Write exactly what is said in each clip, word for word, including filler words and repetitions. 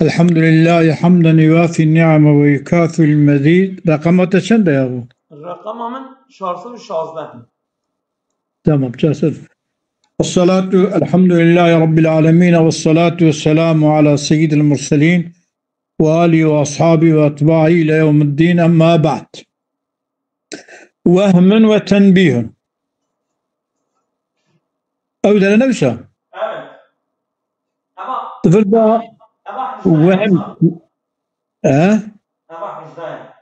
الحمد لله حمدا يوافي النعم ويكافئ المزيد. Reqema te çend e ya bu? Reqema min çar sed û şazdeh. Tamam, çar sed. والصلاة، الحمد لله رب العالمين، والصلاة والسلام على سيد المرسلين وآله وأصحابه وأتباعه إلى يوم الدين، أما بعد. وهم وتنبيه. Ew dere ne wisa? Evet. Ama Tifil da ama wehem. E? Ama hizda.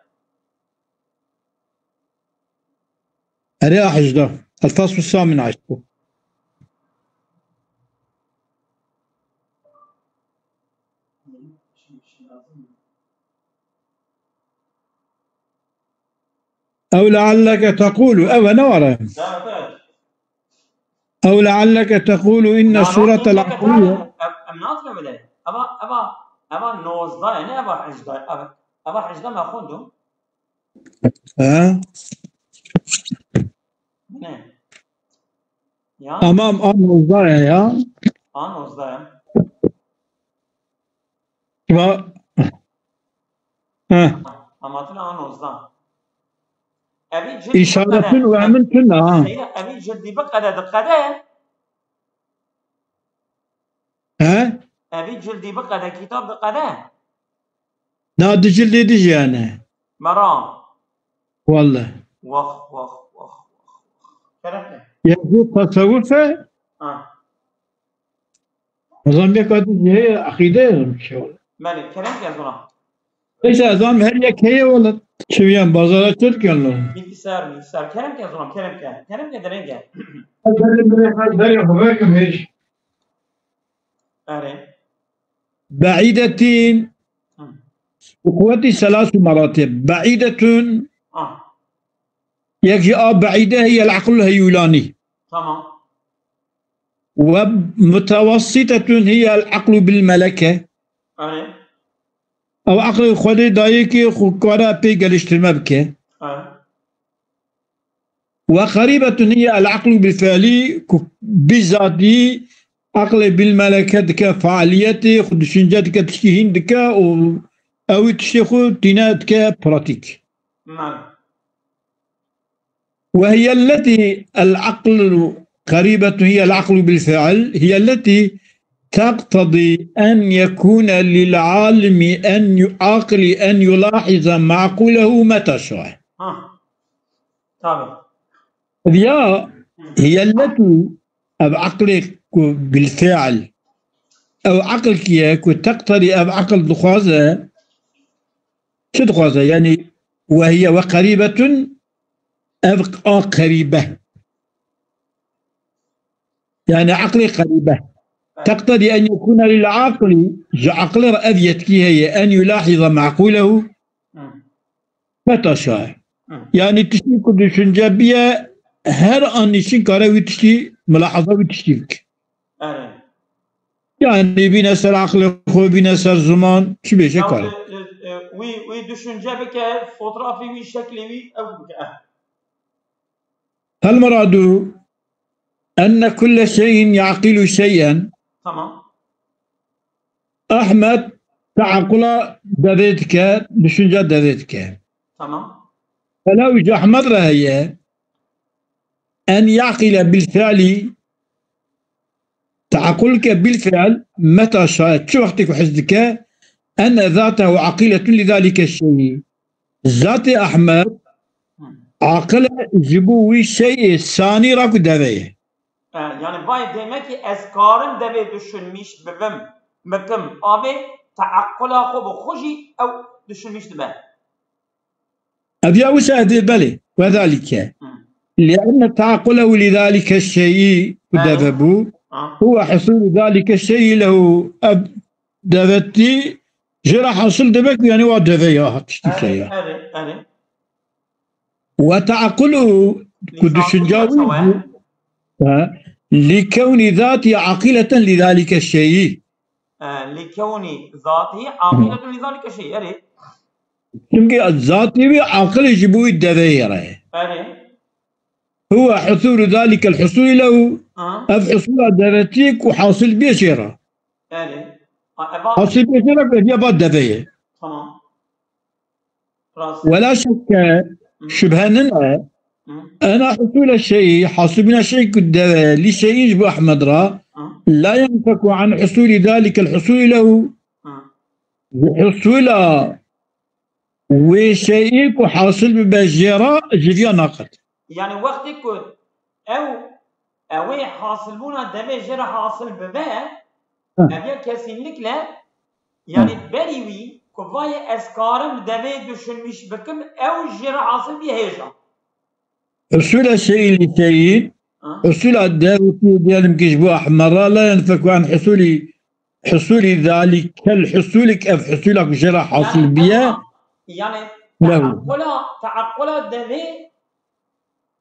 Erê a hijda. الفصل الثامن عشر. أو لعلك تقول، أو نورا. Evet, evet. أو لعلك تقول إن سورة العقلية. Em, em native bile. Eva, eva, eva nozda, yani eva hijda, eva, eva hijda me xwendû. Ha? Ne? Ya? Tamam, a nozda ya. A nozda ya. Ba-, ha. Ama tuna a nozda. Evî cildî İşaretin ve emin tuna, ha. Seyre, evî cildî bi qede di qede. He? Evî cildî bi qede, kitab bi qede. Na di cildê di jî hene. Meram. Welle. Wax, wax, wax, wax, wax. Kerem ke. Ya bu tasavvuf e? Ha. O zaman bir kadın diye akide yazmış ya. Belê, kerem ke zora. Neyse, ez am her yek heye wele. Çeviyen bazara Türk yanlı. Bilgisayar, bilgisayar. Kerem ke zora, kerem ke. Kerem ke derenge. Benim bir, bir, bir, bir, bir, Erê. بعيدة. Hı. بقوة ثلاث مراتب. بعيدة. Ah. Yek jî a بعيدة هي العقل الهيولاني. Tamam. ومتوسطة هي العقل بالملكة. Erê. Ew aqlê Xwedê dayê ke xwe kare pê geliştirme bike. Erê. وقريبة هي العقل بالفعل، ku bi zatî aqlê bilmeleke dike faaliyetê, xwe düşünce dike, tiştî hîn dike û ew tiştê xwe tîne dike pratîk. Male. وهي التي العقل قريبة هي العقل بالفعل، هي التي تقتضي أن يكون للعالم أن ي-، عاقل أن يلاحظ معقوله متى شاء. Ha. Tabii. Ya, هي التي، ev aqlê ku bilfiil, ev aql ki ye ku teqtedî, ev aql dixwaze, çi dixwaze? Yani, وهي وقريبة، ev a qerîbe. Yani aqlê qerîbe. Evet. تقتضي أن يكون للعاقل، ji aqlê re ev yetkî heye, أن يلاحظ معقوله. Hı. Meta şaye. Hı. Yani tiştî ku düşünce biye, her an nîşin kare wî tiştî, milahaza wî tiştî bike. Erê. Yani bîne ser aqlê xwe, bîne ser ziman, çi bêje kare. E, e, e, wî, wî düşünce bike, fotoğrafî wî, şeklê wî, ew bike. Eh. المراد أن كل شيء يعقل شيئا. Tamam. Ahmed teaqula devê dike, düşünce devê dike. Tamam. Fela ji Ahmed re heye en yaqile bil fiilî, teaqul ke bil fiil, meta şaye, çi wextê ku hez dike, ene zatehu aqiletun li zalike şeyî. Zatê Ahmed, Hı. aqil e ji bo wî şeyê sanî ra ku deve ye. E, yani vay demek ki ez karim devê düşünmüş bibim, bikim, avê teaqqula xwe bi xwe jî ew düşünmüş dibe. Ev ya wisa dê belê, wedalike. Hı. Lianne teaqqulehu li zalike şeyî ku Belê. deve bû, Ha. huwa husulu zalike şeyî lehu, ev devetî jê re hasil dibe ku yani wa deve ya, tiştî Erê, ya. erê, erê. Ve teaqqulu ku Li düşünce zatihi wî çawa ye? bû, ha, li kewnî zatihi aqileten li zalike şeyî. E, li kewnî zatihi aqileten li zalike şeyî. Erê. Çimkî zatî wî aqilê ji bo wî deveyê re ye. Erê. Huwa husulu zalikel husuli lehu. Ha. Ev husula devetî ku hasil bê jê re. Erê. Eva, Hasîl pêşerek ve diye va deveye. Tamam. Rast. Wela şekke, Hı. şübhe nine, Hı. ena husule şeyi, hasibina şey ku deve, li şeyin ji bu Ahmed ra, Hı. la yenfeku an husuli zalikel husuli lehu. Hı. Husula wê şeyî ku hasil bibe jê re ji viya naqet. Yani wextê ku ew, ew ê hasilbûna devê jê re hasil bibe, Hı. ev ya kesinlikle, yani Hı. berî wî ku vayê ez karim devê düşünmüş bikim, ew jê re hasil bî hêja. Husula şeyî li şeyî, Hı. husula dev û diyelim ki ji bo ahmera la yenfeku an husuli, husuli zalikel husulik ev husula ku jê re hasil Yani, biye. Tamam. Yani Lehu. Teaqqula, teaqqula devê,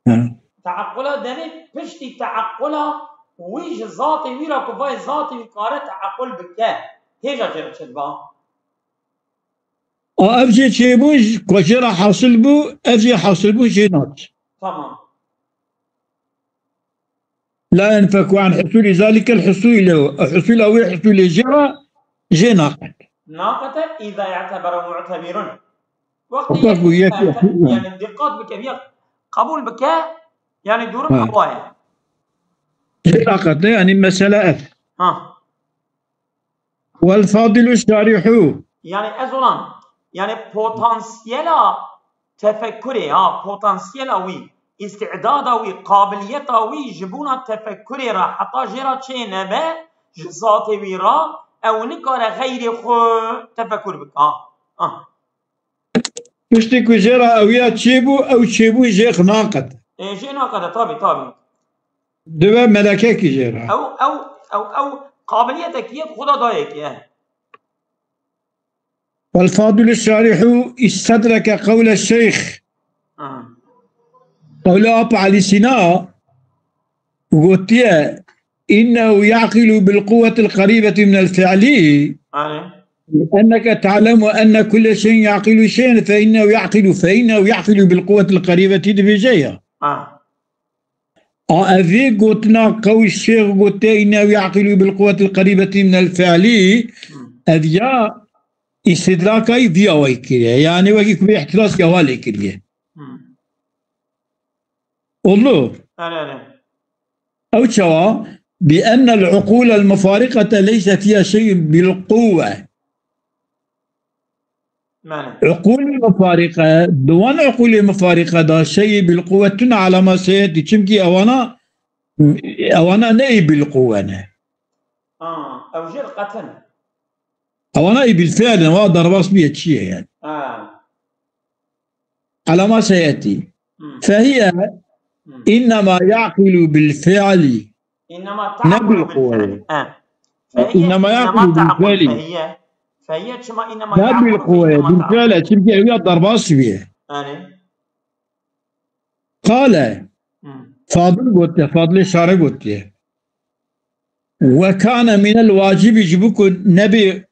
Hı. teaqqula devê piştî teaqqula wî ji zatê wî re ku vay zatê wî kare teaqqul bike. Hêja jê re çi diba? A ev jê çêbûn, ku jê re hasil bû, ev jê hasil bû, jê nat. Tamam. La yenfeku an husuli zalikel husuli lehu. Husula wê husulê jê re jê naqet. Naqete îza ye'tebere mu'tebirun. Wextî Wexta ku yek yek yek, yek, yani dikkat bike, yek kabul bike, yani durum Ha. ewa ye. Jê naqete, yani mesele ev. Ha. Wel fadilu şarihu. Yani ez olan, yani potansiyela tefekkurê, ha, potansiyela wî, îstidada wî, qabiliyeta wî ji bona tefekkurê re heta jê re çê nebe, ji zatê wî re ew nikare xeyrê xwe tefekkur bike. Ha. Ha. Piştî ku jê re ew ya çêbû, ew çêbûn jê naqete. Ê, jê naqete, tabii, tabii. Dibe melekekî jê re. Ew, ew, ew, ew qabiliyetekî yê Xuda dayekî ye. Wel fadilu şarihu istedreke qewle şeyx. Ha. Qewle Ap Elî Sîna gotiye, "Innehu ya'qilu bil quwwetil qerîbeti minel fi'li." Aynen. "Enneke ta'lemu enne kulle şeyin ya'qilu şeyen fe innehu ya'qilu, fe innehu ya'qilu bil quwwetil qerîbeti" dibêje ya. Ha. A evê gotina qewl şêx gote, "Innehu ya'qilu bil quwwetil qerîbeti minel fi'li." Hmm. Ev ya îstidrakayî vî awayî kiriye. Yani wekî ku vê îhtiras ya wa lê kiriye. Hmm. Oldu. Erê, erê. Ew çawa? "Bi ennel uqûlel mufarîqete leyse fîha şey'un bil quwwe." Belê. Uqûlê mufarîqe, di wan uqûlê mufarîqe de şey'î bil quwwe tune alama seyetî. Çimkî ewana, ewana ne ê bil quwwe ne. Ha, ew jê diqetin. Ewana ê bil fi'l in, wa derbas bûye çi ye yani. Ha. Alama seyetî. Hmm. Fehiye Hmm. innema ya'qilu bil fi'li. İnnema Ne bil ta'qulu bil quwwe. fi'li. Ha. Fehiye, İnnema innema ya'qulu bil ta'qulu fi'li. fehiye. Fehiye çima innema Ne bil ya'qulu quwwe, innema bil ta'qulu. fi'li. Çimkî ew ya derbas bûye. Yani. Qale. Hmm. Fadil gotiye, Fadilê Şare gotiye. Ve kane minel wacibi ji bo ku nebê,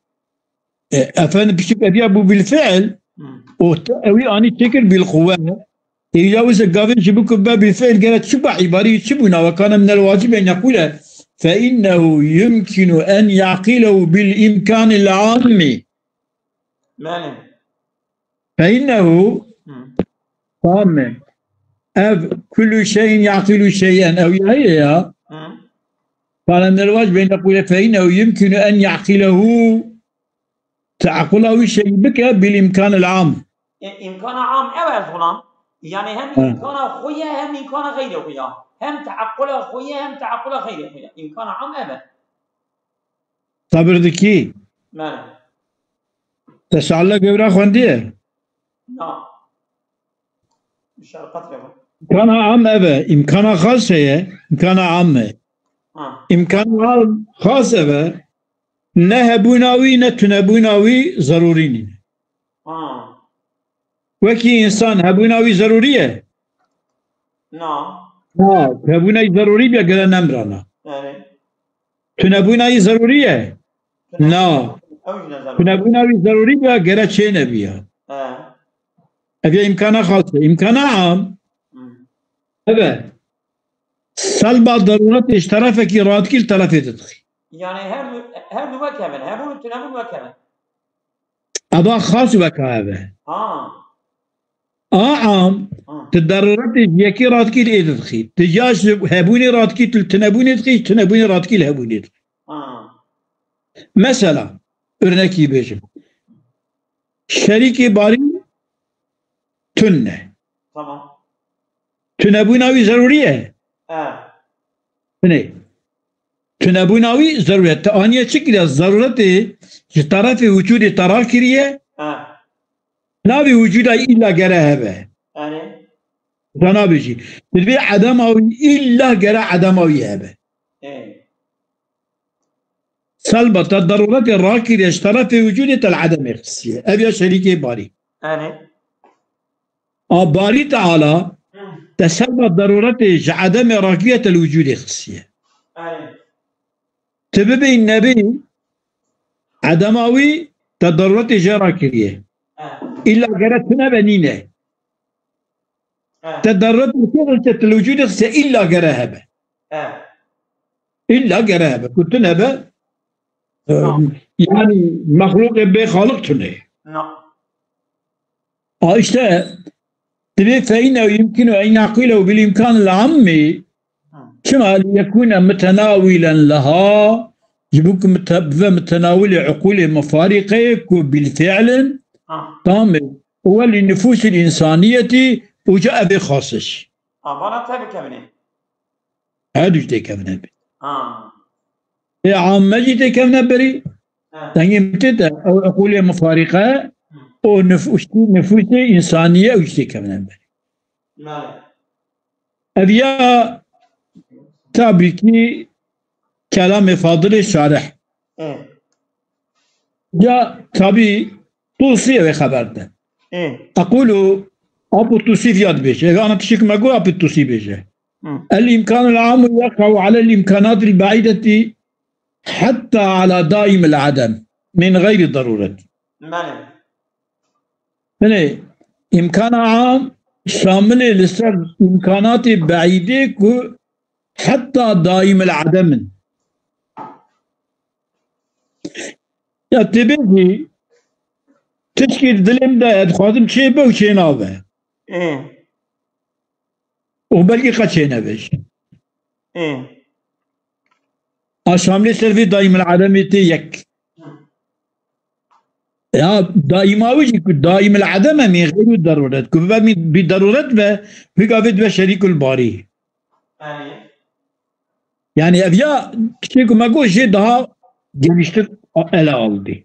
e, efendim, pişik eviya bû bil fi'l, Hmm. û te ewî anî çêkir bil quwwe. Ê ya wisa gavê ji bo ku be bil fi'l gere çi be îbarî çi bûna? Ve kane minel wacibi en yekule fe innehu yumkinu en yaqilehu bil imkanil ammi. Belê. Fe innehu, Hı. tamam mı? Ev kullu şeyin yaqilu şeyen. Ev ya ya. Hı. Kane minel wacibi en yekule fe innehu yumkinu en yaqilehu. Teaqqula wî şey bike bil imkanil am. E, imkana am ev ez olan. Yani hem Hı. imkana xwe ye, hem imkana xeyrê xwe ye. Hem teaqqula xwe ye, hem teaqqula xeyrê xwe ye. Imkana am ev e. Sabir dikî? Belê. Te şala gewra xwendiye? Na. Şerqet re. Îmkana am ev e. Îmkana xas heye. Îmkana am e. Ha. Îmkana am xas ev e. Ne hebûna wî, ne tunebûna wî zerûrî nîne. Ha. Wekî însan hebûna wî zerûrî ye? Na. Ha, hebûna wî zerûrî biya gere nemrana. Erê. Tunebûna wî zerûrî ye? Tune- Na. Ew jî ne zerûrî. Tunebûna wî zerûrî biya gere çê nebiya. He. Ev ya îmkana xas e. Îmkana am. Hmm. Eve. Selba derûnetê ji terefekî radikî li terefê didixî. Yani her du, her du wek hev in. Hebûn û tunebûn wek hev in. Eva xas weka ev e. Ha. A am, Ha. tu deruretê ji yekê radikî li ê didixî. Tu ya ji hebûnê radikî tu li tunebûnê dixî, ji tunebûnê radikî li hebûnê dixî. Ha. Mesela, örnekî bêjim. Şerîkê barî tune. Tamam. Tunebûna wî zerûrî ye. E. Binê. Tunebûna wî zerûrî ye. Te aniye çi kiriye? Zerûretê ji terefê wicûdê te rakiriye. E. Navê wicûda illa gere hebe. Erê. Te nabêjî. Tu dibê edema wî illa gere edema wî hebe. E. Selba te deruretê rakiriye ji terefê wicûdê te li edemê xistiye. Ev ya şerîkê barî. Erê. A barî teala te selba deruretê ji edemê rakiriye te li wicûdê xistiye. Erê. Tu bibî nebî edema wî te deruretê jê rakiriye. E. Îlla gere tune be nîne. E. Te deruretê te li wicûdê xistiye îlla gere hebe. E. Îlla gere hebe. Ku tune be, e, Tamam. yani mexlûqê bê xaliq tune. No. A işte, dibê fe innehu yumkinu en yaqîlehu bil imkan el ammi, çima li yekûne mutenawilen leha, ji bo ku mute-, bibe mutenawilê uqûlê mufarîqeyê ku bil fi'lin, Ha. tamê, we li nufûsil insaniyetî û ca ev ê xasiş. Ha, vana te bikevine. Her du jî têkevine bî. Ha. Ê amme jî têkevine berî, Ha. dengê min tê de, ew uqûlê mufarîqe û nufûsî, nufûsê însaniye ew jî têkevine berî. Male. Ev ya tabî kî kelamê Fadilê Şarih. E. Ya tabî Tusî ew ê xeber de. E. Eqûlu Apo Tusî viya dibêje. Ev ana tişik me got Apo Tusî bêje. Hı. El imkan el amu yaqa'u alel imkanat el ba'ideti hatta ala daim el adem min gayri daruret. Male. Binê, îmkana am şamilê li ser îmkanatê beîdê ku heta daîm el adem in. Ya tê bêjî, tişkî di dilê min de ye, dixwazim çê be û çê nabe. Ê. Û belkî qet çê nebe jî. Ê. A şamilê ser vê daîm el ademê tê yek. Ya daîma wî jî ku daîm el adem e, min xeyrû daruret. Ku bibe min bî daruret be, wî gavê dibe şerîkul barî. Erê. Yani ev ya tiştê ku me got jê daha geniştir ele aldi.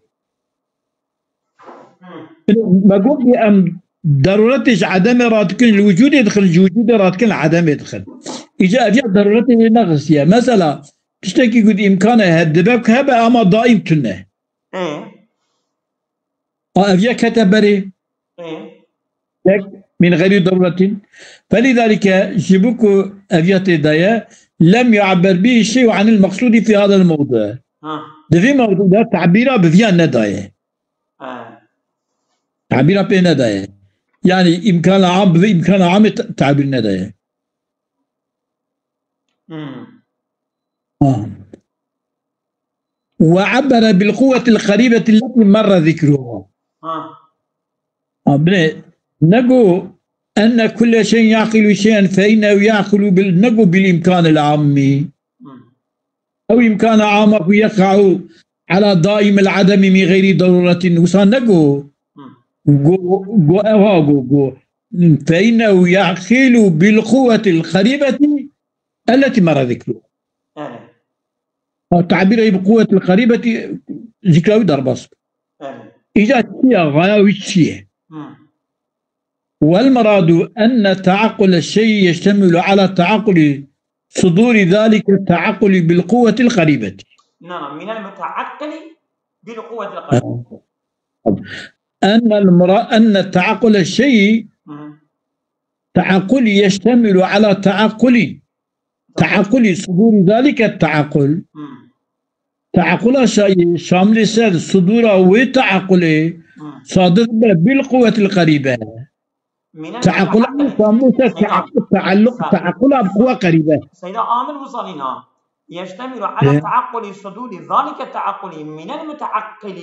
Hı. Me got ki em daruretê ji edemê radikin, li wicûdê dixin, ji wicûdê radikin, li edemê dixin. Îca ev ya daruretê wê nexistiye. Mesela tiştekî ku di îmkanê he dibe ku hebe ama daîm tune. Ê. A ev ya kete berê. Ê. Yek, min xeyrî daruretin. Felîzalike ji bo ku ev ya tê de ye, lem yu'ebber bî şey'u anil meqsûdî fî hadal mewdi. Ha. Di vê mewdû de tabîra bi viya nedaye. Ha. Tabîra pê nedaye. Yani îmkana am bi vê îmkana amê ta-, tabîr nedaye. Hmm. Ha. Ve abbere bil quwwetil qerîbeti lletî merre zikruha. Ha. Ha, bine, nego enne kulle şeyin yaqilu şeyen fe innehu yaqilu bil, nego bil imkanil ammi. Hmm. Ew îmkana ama ku yeqa'u ala daîmil ademi min xeyrî daruretin, wisa nego. Hmm. Go, go, ewa go, go. Fe innehu yaqilu bil quwwetil qerîbeti elleti merre zikru. Erê. Ha, tabîrê bi quwwetil qerîbeti zikra wî derbas. Erê. Îca çi ye, gaya wî çi ye? Hmm. والمراد أن تعقل الشيء يشتمل على تعقل صدور ذلك التعقل بالقوة القريبة. نعم، من المتعقل بالقوة القريبة. أن المرا-، أن تعقل الشيء مم. تعقل يشتمل على تعقل، تعقل صدور ذلك التعقل. مم. Teaqula şayî şamilê ser sidûra wê teaqulê مم. sadir be bil quwetil qerîbe. من Teaqula المتعقل. şamilê ser سيدا، teaq-, tealluq, teaqula bi quwe qerîbe. سيدا، عامل وصلينا. يشتمل على إيه. تعقل صدور ذلك التعقل من المتعقل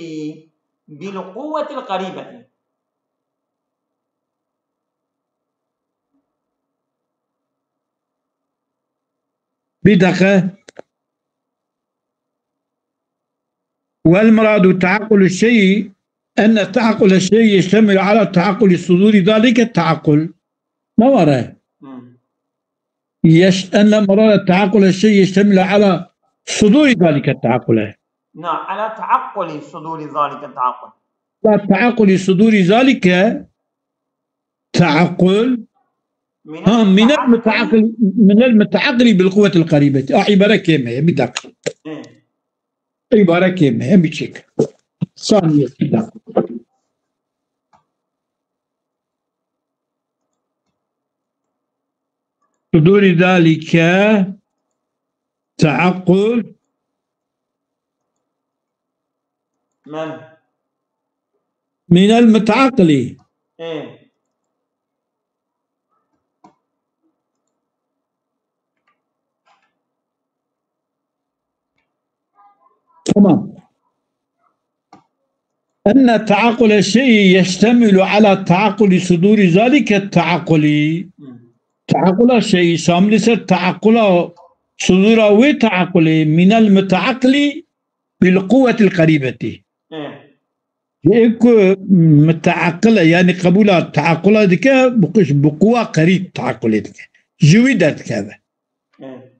بالقوة القريبة. Bir dakika. والمراد تعقل الشيء أن تعقل الشيء يشتمل على تعقل صدور ذلك التعقل. ما وراه؟ مم. يش-، أن مراد تعقل الشيء يشتمل على صدور ذلك التعقل. نعم، على تعقل صدور ذلك التعقل. لا، تعقل صدور ذلك تعقل. من ها، من المتعقل. المتعقل، من المتعقل بالقوة القريبة. آه، عبارة كاملة، بدقة. إيه. عبارة كاملة، هم بيتشيك. ثانية، بدقة. صدور ذلك تعقل من؟ من المتعقل. إيه. تمام. أن تعقل الشيء يشتمل على تعقل صدور ذلك التعقل. مم. تعقل الشيء شامل سر تعقل صدور وتعقل من المتعقل بالقوة القريبة. إيه. Ê ku miteaqil e, yanî qebûla teaqula dike, bi quş-, bi quwa qerîb teaqulê dike. Ji wî derdikeve. Evet.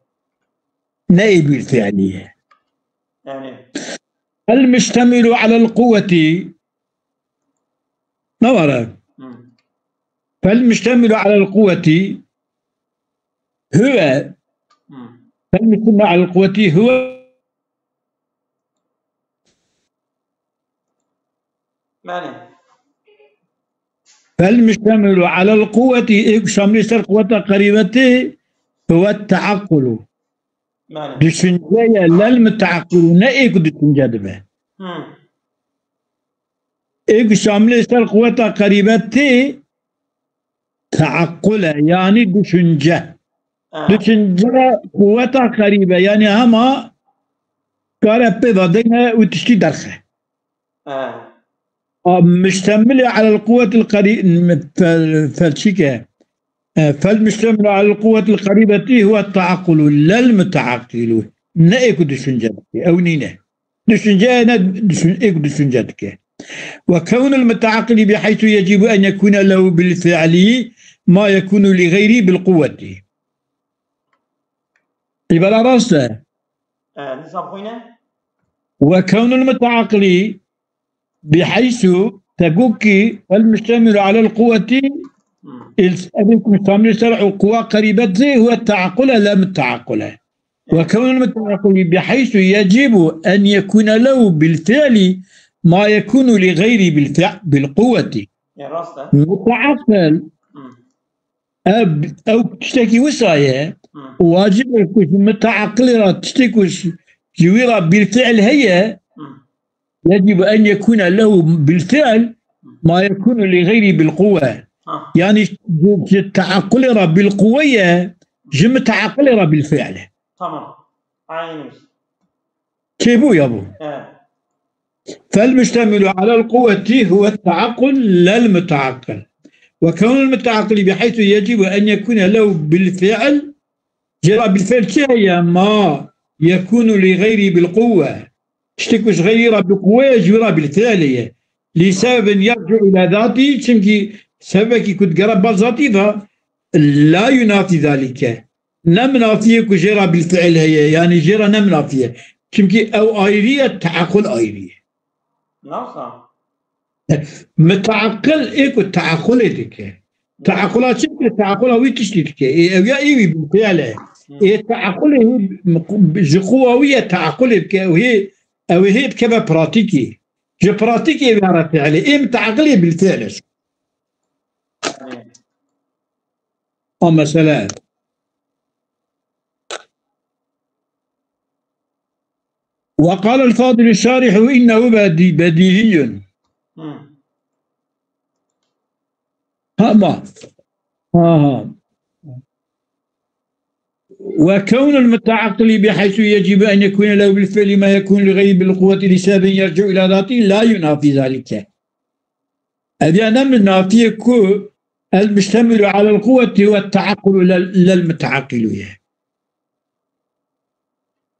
Ne ê bilfiilî ye. Yani. المشتمل على القوة. Ne var e? Hı. فالمشتمل على القوة هو. Hı. فالمشتمل على القوة هو. Belê. فالمشتمل على القوة, ê ku şamilê ser quweta qerîbetê, هو التعقل. Belê. Düşünce ye, لا المتعقل, ne ê ku düşünce dibe. Hı. Ê ku şamilê ser quweta qerîbetê, teaqul e, yanî düşünce. Ha. Düşünce quweta qerîbe, yanî hema kare pê ve deyne û tiştî derxe. Ha. A, مشتمل على القوة القري-, fel-, felçike. E, فالمشتمل على القوة القريبة هو التعقل لا المتعقل. Ne ê ku düşünce dike, ew nîne. Düşünce ne düşün-, ê ku düşünce dike. وكون المتعقل بحيث يجب أن يكون له بالفعل ما يكون لغيره بالقوة. Îbara rast e. E, nizam xwîne? وكون المتعقل بحيث تكوكي المشتمل على القوة. Hı. Îl-, ê ku şamilê ser quwa qerîbetê هو التعقل لا المتعقل. وكون المتعقل بحيث يجب أن يكون له بالفعل ما يكون لغيره بالفع-, بالقوة. Ya rast e. Miteaqil, Hı. ev, ew tiştekî wisa ye, Hı. wacib e ku ji miteaqilê re tiştê ku ji, ji wî re bilfiil heye, Hı. يجب أن يكون له بالفعل ما يكون لغيره بالقوة. Ha. Yanî ji, ji teaqulê re bilquwe ye, ji miteaqilê re bilfiil e. Tamam. Aynı. Çêbû ya bû. Evet. فالمشتمل على القوة هو التعقل لا المتعقل. وكون المتعقل بحيث يجب أن يكون له بالفعل. Jê re bilfiil çi heye? ما يكون لغيره بالقوة. Tiştê ku ji xeyrî re bi quwe ye, ji wî re bilfiilê ye. لسبب يرجع إلى ذاته, çimkî sebebekî ku digere ber zatî ve, لا ينافي ذلك. Ne minafî ye ku jê re bilfiil heye, yanî jê re ne minafî ye. Çimkî ew ayrî ye, teaqul ayrî ye. Nasıl? Miteaqil ê ku teaqulê dike. Teaqula çi dike? Teaqula wî tiştî dike. Ê ew ya ê wî bilfiil e. Hı. Ê teaqulê wî ji quwa wî ye teaqulê dike. Ew hê, ew hê dikeve pratîkê. Ji pratîkê wî re fiilê. Ê miteaqilê bilfiil e. Hı. A mesele. وقال الفاضل الشارح إنه بدي-, بديهي. Hı. Ha, ma. Ha, ha. وكون المتعقل بحيث يجب أن يكون له بالفعل ما يكون لغيره بالقوة لسبب يرجع إلى ذاته لا ينافي ذلك. Ev ya ne minafiyê ku المشتمل على القوة هو التعقل لا، لا المتعقل ye.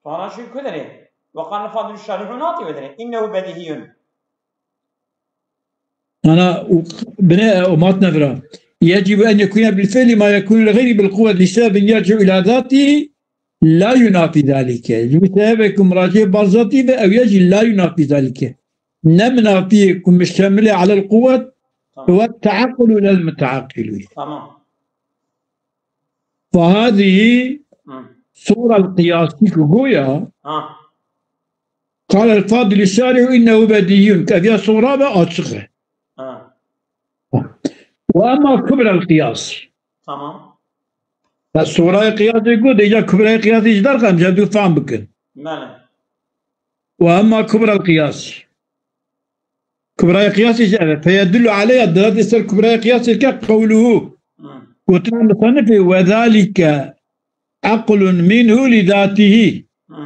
Para şu kuderê. وقال الفاضل الشارح ناطي ودري. إنه بديهي. Ana û bine û matne vira. يجب أن يكون بالفعل ما يكون لغيره بالقوة لسبب يرجع إلى ذاته لا ينافي ذلك. Ji sebebê ku miracê bar zatî be ew ye jî لا ينافي ذلك. Ne minafiyê ku مشتمل على القوة Tamam. هو التعقل لا المتعقل. Tamam. فهذه Hı. صورة القياس ku goya Ha. قال الفاضل الشارح إنه بديهي. Ev ya sora be açık e. Ha. وأما كبرى القياس. Tamam. Bes sorayê qiyasê got, îca kubrayê qiyasê ji derxe em ji hev du fehm bikin. Bele. وأما كبرى القياس. Kubrayê qiyasê ji ev e. فيدل عليها, dilatê ser kubrayê qiyasê dike قوله. Hı. Gotina musannifê وذلك عقل منه لذاته. Hı.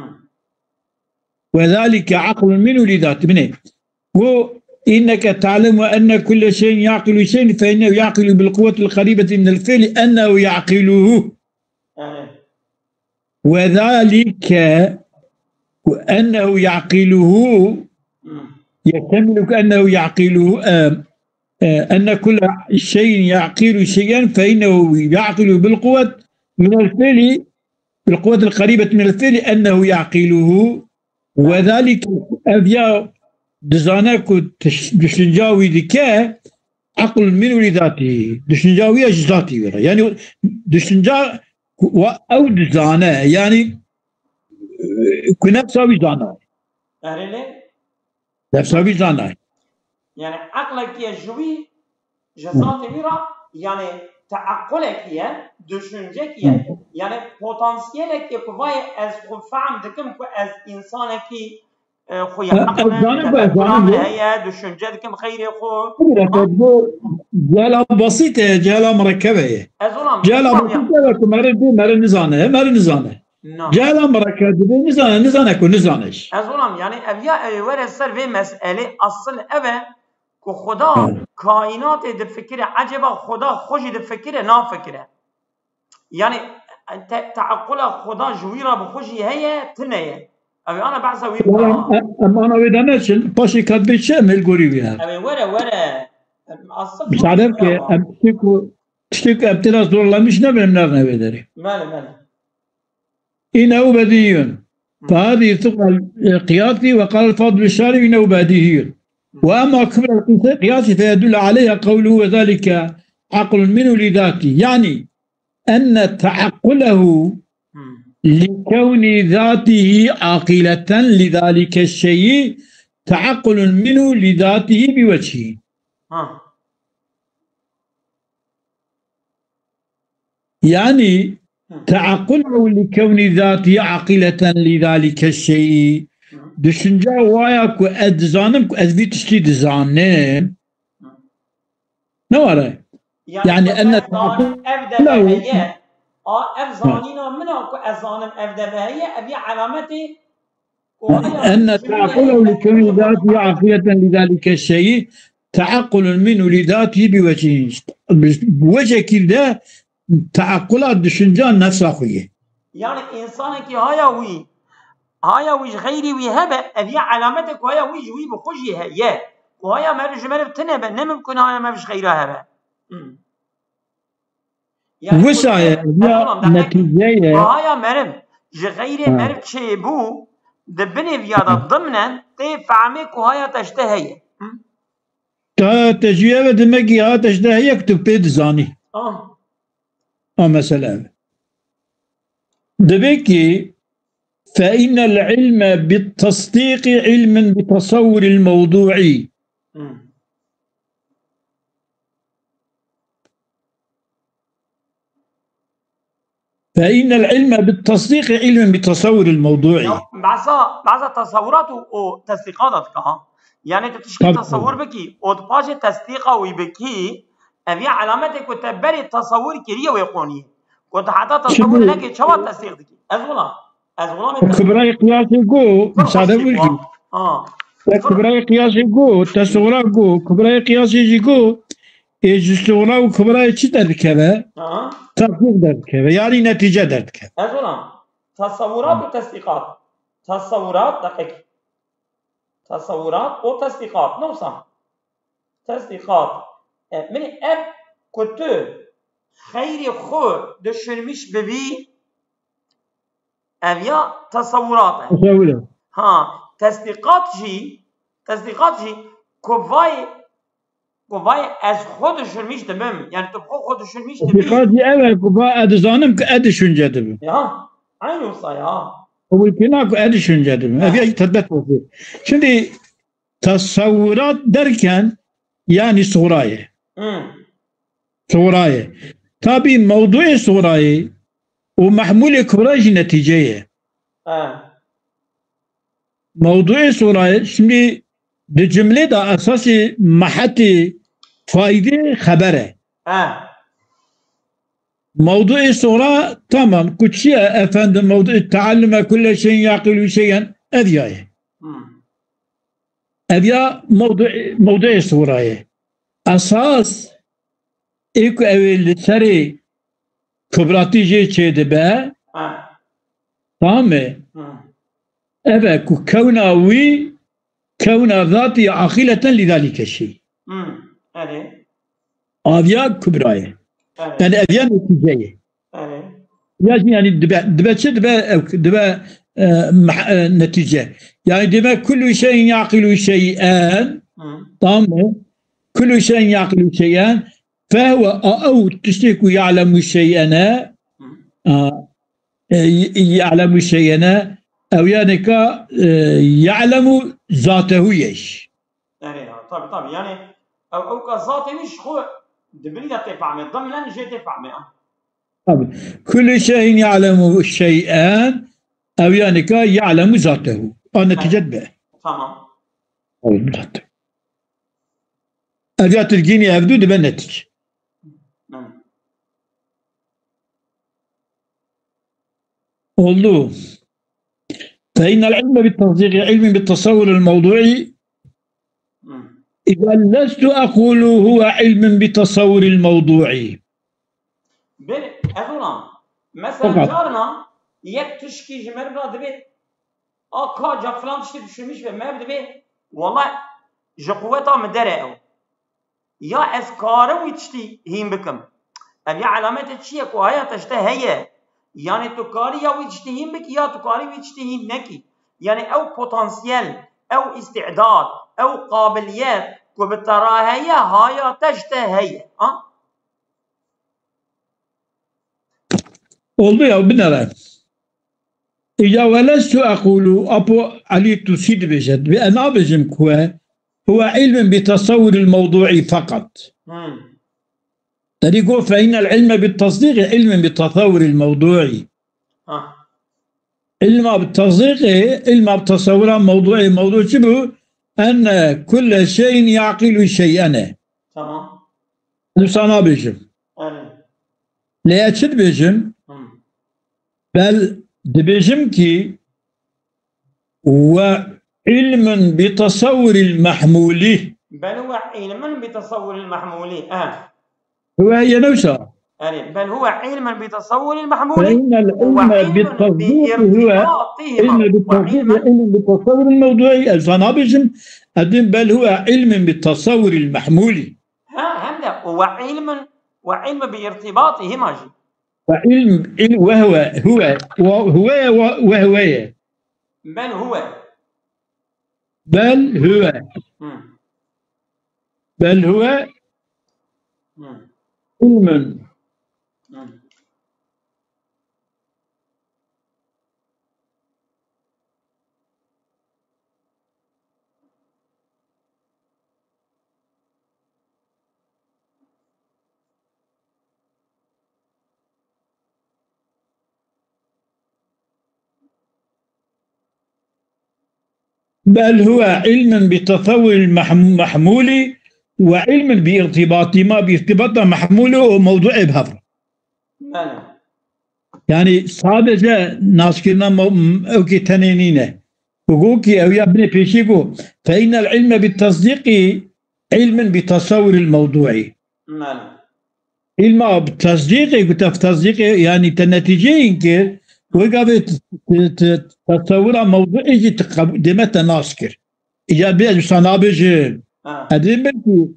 وذلك عقل منه لذاته. Binê. Ku إنك تعلم أن كل شيء يعقل شيئا فإنه يعقل بالقوة القريبة من الفعل أنه يعقله. Yani. وذلك أنه يعقله Hı. يحتمل أنه يعقله، آه، آه، أن كل شيء يعقل شيئا فإنه يعقل بالقوة من الفعل، بالقوة القريبة من الفعل أنه يعقله. وذلك ev ya dizane ku tiş-, düşünce wî dike, عقل منه لذاته. Düşünce wî ye ji zatî wî re. Yani düşünce ku wa ew dizane. Yani, e, ku nefsa wî zana. Erê lê? Nefsa wî zana. Yani eqlekî ye ji wî, ji Hı. zatê wî re, yani teequlekî ye, düşüncekî ye. Hı. Yani potansiyelekî ye ku vayê ez xwe fehm dikim ku ez însanekî, e, xwe ye. Ha, ez zanim ku ez zanim. Heye, düşünce dikim xeyrê xwe. Bira, Ha? bu cehla basît e, cehla murekkebe ye. Ez olam, Cehla ez olam ya. basît e ku meriv bê, meriv nizane, meriv nizane. Na. Cehla murekkebe bê, nizane, nizane ku nizane jî. Ez olam, yani ev ya ew were ser vê meselê, asıl ev e ku Xuda Ha. kainatê difikire, ecêba Xuda xwe jî difikire, nafikire. Yani te-, teequla Xuda ji wî re bi xwe jî heye, tune ye. Ew ana behsa wî Wala bû. em, em ana wê de neçin, paşê kat bê çi em hêlgorî wî her. Ew ê were, were. Em asıl Müsaade were ke ama. em tiştê ku, tiştê ku em tê de zorlamiş nebin, em nerine wê derê. Mele, mele. إنه بديهي. فهذه ثقل القياس وقال الفاضل الشارح إنه بديهي. وأما كبرى القياس فيدل عليها قوله وذلك عقل منه لذاته. يعني أن تعقله لكون ذاته عاقلة لذلك الشيء تعقل منه لذاته بوجهه. Ha. Yani Hı. تعقله لكون ذاته عاقلة لذلك الشيء. Hı. Düşünce waya ku ez dizanim ku ez vî tiştî dizanim. Hı. Ne were? Yani Yani enne zanin ev de تعقله heye. A, ev Ha. zanîna min a ku ez zanim ev de heye, ev ya alametê أن تعقله لكون ذاته عاقلة لذلك الشيء تعقل منه لذاته بوجهه. Bi wecekî de teequla düşünce nefsa xwe ye. Yani insanekî haya wî, haya wî ji xeyrî wî hebe, ev ya elamete ku haya wî ji wî bi xwe jî heye. Ku haya meriv ji meriv tune be, ne mimkun haya meriv ji xeyra hebe. Hmm. Yani Wisa ye, ya netîce ye. Haya meriv ji xeyrê Ha. meriv çêbû, di binê viya de dimnen tê fehmê ku haya teşte heye. Hı? Ta tecrübe ve demek ki ha teşte heye ku tu pê dizanî. Ah. A mesele ev. Demek ki فإن العلم بالتصديق علم بتصور الموضوع. Hı. فإن العلم بالتصديق علم بتصور الموضوع. Ya, behsa, behsa tesewurat û, û tesdîqa de dike, ha. Yani tu tiştî Tabii. tesewur bikî û tu paşê tesdîqa wî bikî, ev ya elametê ku te berê tesewur kiriye wê qoniyê. Ku tu heta tesewurê nekê, çawa tesdîq dikî? Ez wila. Ez wila me. Kubrayê qiyasê got, Pir müsaade xweşî buyur. Ha. Te kubrayê qiyasê got, te suxra got, kubrayê qiyasê jî got, ê ji suxra û kubrayê çi derdikeve? Ha. Tasdîq derdikeve. Yani netîce derdikeve. Ez wila. Tesewurat û tesdîqat. Tesewurat, deqek. Tesewurat û tesdîqat. Ne wisa? Tesdîqat. E, min ev ku tu xeyrê xwe düşünmüş bibî, ev ya tesewurat e. Tesewur e. Ha, tesdîqat jî, tesdîqat jî ku vay, ku vay ez xwe düşünmüş dibim. Yani tu xwe xwe düşünmüş dibî. Tesdîqat jî ev e ku va ez dizanim ku ez düşünce dibim. Ya, aynı wisa ya. Ew pêna ku ez düşünce dibim. Ev ya jî tedbet wazî. Şimdi Tesewurat derken, yani suxrayê. Hmm. Suxrayê. Tabî mewduê suxrayê û mehmûlê kubra jî netîce ye. Ha. Mewduê suxrayê, şimdi di cumlê de esasî mehetî faydê xeber e. Ha. Mewduê suxra, tamam, ku çi ye efendim, mewduê teallüme kulle şeyin yaqilu şeyen, ev ya ye. Hmm. Ev ya mewdu-, mewduê suxra ye. Esas ê ku ew ê li serê kubratî jê çêdibe, Ha. Tamam e? Hmm. Ev e ku kewna wî, kewna zatî aqileten lîdalîke şey. Hmm. Erê. Aviya kubra ye. Erê. Yani ev ya netîce ye. Erê. Ya jî yani dibe, dibe çi dibe, ew dibe, e, meh-, e, netîce. Yani dibe kullu şeyin yaqilu şey'en. Hı. Tamam mı? Kullu şeyin yaqilu şey'en. Fehwe a ew tiştê ku ya'lemu şey'en e. Hı. A, e, y-, ya'lemu şey'en e. Ew yani ka, e, ya'lemu zatehu yeş. Erê, ha, tabii, tabii. Yani ew, ew ka zatê wî ji xwe di binî de tê fehmê. Dimnen jê tê fehmê, ha. Tabii. Kullu şeyin ya'lemu şey'en, ew yani ka ya'lemu zatehu. A netîce dibe. Tamam. Ew ya tilgînî ev du dibe netîce. Hı. Oldu. فإن العلم بالتصديق علم بالتصور الموضوعي. Hı. إذا لست أقول هو علم بتصور الموضوعي. Belê, ez ona. Mesela Fakat carna yek tişkî ji me re dibê, a ka ca filan tiştê düşünmüş ve me dibê, wala ji quweta min der e ew. Ya ez karim wî tiştî hîn bikim. Ev ya elametê çi ye ku haya te ji te heye. Yani tu karî ya wî tiştî hîn bikî ya tu karî wî tiştî hîn nekî. Yani ew potansiyel, ew îstîdat, ew qabiliyet ku bi te re heye, haya te ji te heye. Ha? Oldu ya, binere. Ya welestu ekulu, Apo Elî Tusî dibêje, dibê, ez nabêjim ku e, huwe ilmin bi tesewwuril mewduî feqet. Hmm. Derî got, fe innel ilme bi tesdîqî ilmin bi tesewwuril mewduî. Ha. Ilma bi tesdîqê, ilma bi tesewwura mewduî, mewdu çi bû? Enne kulle şeyin yaqilu şey'en e. Tamam. Wisa nabêjim. Evet. Lê ez çi dibêjim? Hmm. Bel dibêjim ki we ilmin bi tesewwuril mehmûlî. Bel we ilmin bi tesewwuril mehmûlî. Eh. Huwe ye newsa. Yani, bel huwe ilmin bi tesewwuril mehmûlî. Fe innel ilme bi tesewwurî huwe ilmin bi tesewwuril mewduî. Ez wisa nabêjim. Ez dibêjim bel huwe ilmin bi tesewwuril mehmûlî. Ha, hem de we ilmin, we ilmin bi irtibatî hema jî. Ve ilm, il-, ve huve, huve, ve huve, ve, ve huve ye. Bel huve. Bel huve. Hı. Bel huve Hı. ilmin. Hı. Bel huve ilmin bi tesewwuril mehm-, mehmûlî ve ilmin bi irtibatî ma bi irtibata mehmûlî û mewduî bi hev re. Belê. Yani sadece naskirina mo-, m-, ew ki tenê nîne. Ku go ki ew ya binê pêşî go, "Fe innel ilme bit tasdîqî ilmin bi tasawwuril mewduî." Mane. Îlma bi tasdîqê, ku te tasdîqê, yani te netîceyê inkir, wê gavê t-, t-, t-, tasawwura mewduî jî te qeb-, dême te nas kir. Îca bê ez wisa nabêjim. Ha. Ez dibêjim belkî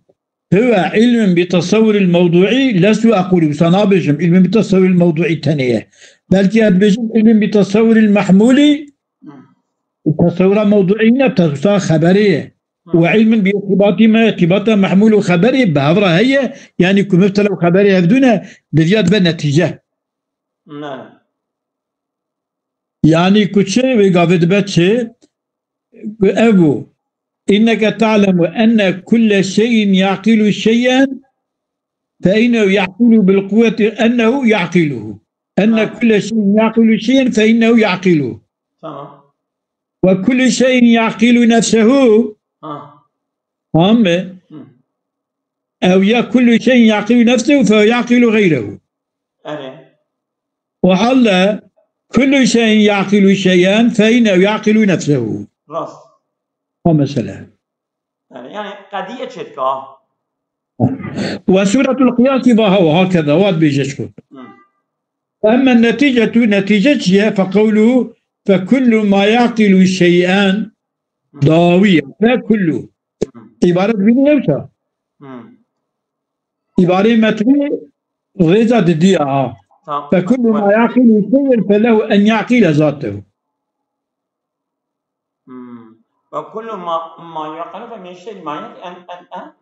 huve ilmin bi tasawwuril mewduî, lestu aqulu, wisa nabêjim, ilmin bi tasawwuril mewduî tenê ye. Belkî ez dibêjim ilmin bi tasawwuril mehmûlî, Hı. tasawwura mewduî ne, tasawwura xeberê ye. Hı. Ve ilmin bi irtibati me, irtibata mehmûl û xeberê bi hev re heye, yani ku mubtela û xeberê hevdû ne, bi vîya dibe netîce. Ne. Yani ku çi, wê gavê dibe çi? Ev bû. "Inneke ta'lemu enne kulle şeyin yaqilu şeyen fe innehu yaqilu bil kuvveti ennehu yaqiluhu. Enne Ha. kulle şeyin yaqilu şeyen fe innehu yaqiluhu. Tamam. Ve kullu şeyin yaqilu nefsehu." Ha. Tamam mı? Hı. Ev ya kullu şeyin yaqilu nefsehu fe yaqilu gayrehu. Evet. O halde kullu şeyin yaqilu şeyen fe innehu yaqilu nefsehu. Rast. O mesele. Yani, yani qediye çetka. Ve suretul qiyasi ve hava hakeza, vat bêje çku. Hı. Emme neticetu, netice çi ye? Fe qewluhu fe kullu ma yaqilu şeyen dawiye. Fe kullu. Hı. İbaret bî ne wisa? Hı. İbare metni rêza didiya ha. Tamam. Fe kullu ma yaqilu şeyen fe lehu en yaqile zatehu. Hmm. Ve kullu ma, ma yuqalu fe min şey ma yet en, en, en.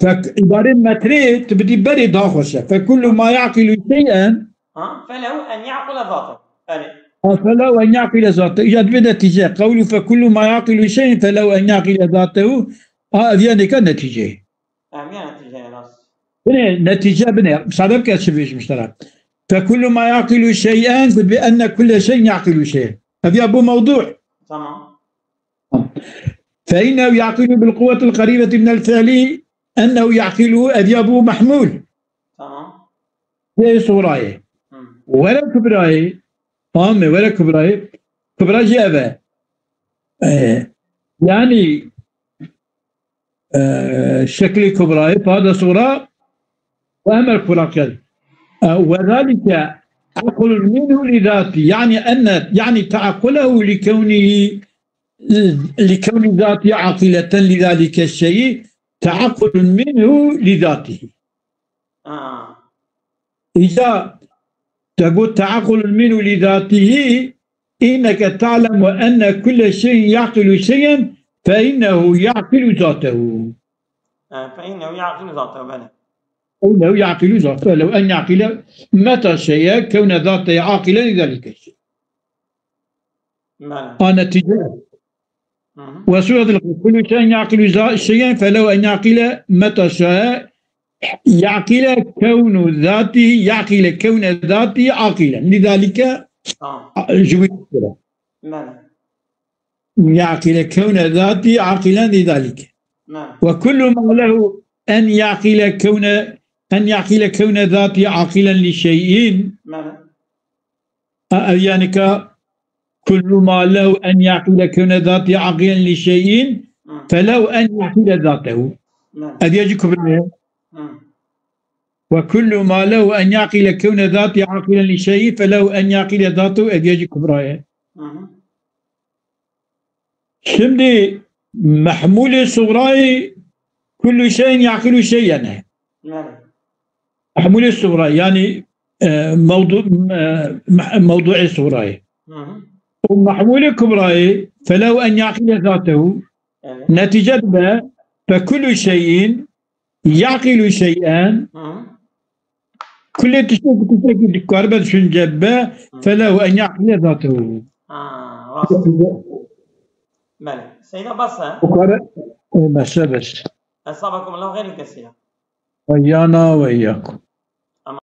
Fek-, îbarê metrê tu bidî berê daha xweş e. Fe kullu ma yaqilu şeyen. Ha, felehu en yaqile zate. Belê. Ha, felehu en yaqile zate. Ya dibê netîce. Qewlu fe kullu ma yaqilu şeyen felehu en yaqile zatehu. Ha, ev ya nêka netîceyê. Em ya netîceyê rast. Binê, netîce binê. Sade bike çi bêjim ji te re. Fe kullu ma yaqilu şeyen, bi enne kulle şeyin yaqilu şeyen. Ev ya bû mewdû. Tamam. Fe innehu yaqilu bil quwwetil qerîbeti minel fi'li ennehu yaqilu, ev ya bû mehmûl. Tamam. Yê suxrayê. Hı. Were kubrayê. Tamam mı? Were kubrayê. Kubra jî ev e. E, yani, e, şeklê kubrayê, fada suxra ve emel kurakir. E, ve zalike aqlun minhu li zati. Yani enne, yani teaqqulehu li kevnihi, li kevni zati aqileten li zalike şeyi teaqulun minhu li zatihi. Ha. Îca te got teaqulun minhu li zatihi, inneke ta'lemu enne kulle şeyin yaqilu şeyen fe innehu yaqilu zatehu. Ha, fe innehu yaqilu zatehu, belê. Fe innehu yaqilu zatehu. Lew en yaqile meta şeye kevne zate aqilen li zalike şey. Belê. A netîce. Hı hı. Ve suretil kullu şeyin yaqilu za-, şeyen felev en yaqile meta şae yaqile kevnu zatihi, yaqile kevne zatihi aqilen. Lidalike Tamam. a-, ji wî Belê. Yaqile kevne zatihi aqilen lidalike. Belê. Ve kullu ma lehu en yaqile kevne, en yaqile kevne zatihi aqilen li şeyin. Belê. A, ev yani ka kullu ma lehu en yaqile kevne zati aqilen li şeyin Hı. felehu en yaqile zatehu. Hı. Ev ya jî kubra ye. Hı. Ve kullu ma lehu en yaqile kevne zati aqilen li şeyin felehu en yaqile zatehu, ev ya jî kubra ye. Hı hı. Şimdi mehmûlê suxrayê kullu şeyin yaqilu şeyen e. Yani. Mehmûlê suxrayê, yani, e, mewdu-, e, meh-, mewduê suxrayê. Hı hı. Û mehmûlê kubrayê, felehu en yaqile zatehu, Evet. netîce dibe, fe kullu şeyin yaqilu şeyen, Hı hı. Kulê tiştekî, tiştekî dikaribe düşünce be, Hı. felehu en yaqile zatehu. Ha, rast. Belê. Seyda bes e. Dikare, e, bes e, bes. Esabakum Allah xeyr kesîra. Ve yana ve iyyakum.